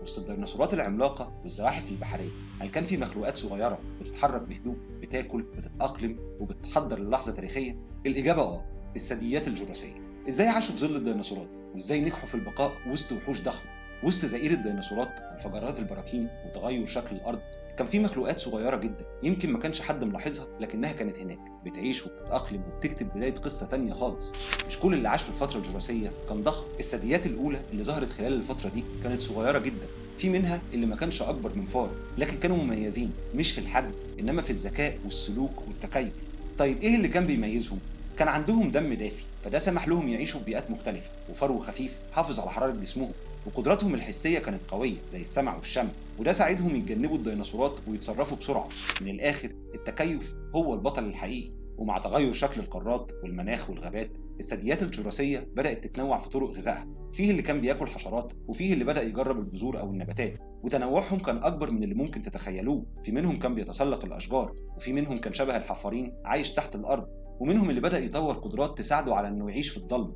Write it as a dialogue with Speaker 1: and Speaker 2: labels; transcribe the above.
Speaker 1: وسط الديناصورات العملاقة والزواحف البحرية، هل كان في مخلوقات صغيرة بتتحرك بهدوء، بتاكل، بتتأقلم، وبتحضر للحظة تاريخية؟ الإجابة آه، الثدييات الجوراسية. إزاي عاشوا في ظل الديناصورات؟ وإزاي نجحوا في البقاء وسط وحوش ضخمة؟ وسط زئير الديناصورات وانفجارات البراكين وتغير شكل الأرض، كان في مخلوقات صغيرة جدا يمكن ما كانش حد ملاحظها، لكنها كانت هناك بتعيش وبتتأقلم وبتكتب بداية قصة تانية خالص. مش كل اللي عاش في الفترة الجوراسية كان ضخم. الثدييات الأولى اللي ظهرت خلال الفترة دي كانت صغيرة جدا، في منها اللي ما كانش أكبر من فار، لكن كانوا مميزين مش في الحجم إنما في الذكاء والسلوك والتكيف. طيب إيه اللي كان بيميزهم؟ كان عندهم دم دافي، فده سمح لهم يعيشوا في بيئات مختلفة، وفرو خفيف حافظ على حرارة جسمهم، وقدراتهم الحسية كانت قوية زي السمع والشم، وده ساعدهم يتجنبوا الديناصورات ويتصرفوا بسرعة. من الآخر التكيف هو البطل الحقيقي. ومع تغير شكل القارات والمناخ والغابات، الثدييات الجوراسية بدأت تتنوع في طرق غذائها. فيه اللي كان بياكل حشرات، وفيه اللي بدأ يجرب البذور أو النباتات، وتنوعهم كان أكبر من اللي ممكن تتخيلوه. في منهم كان بيتسلق الأشجار، وفي منهم كان شبه الحفارين عايش تحت الأرض، ومنهم اللي بدأ يطور قدرات تساعده على إنه يعيش في الضلمة.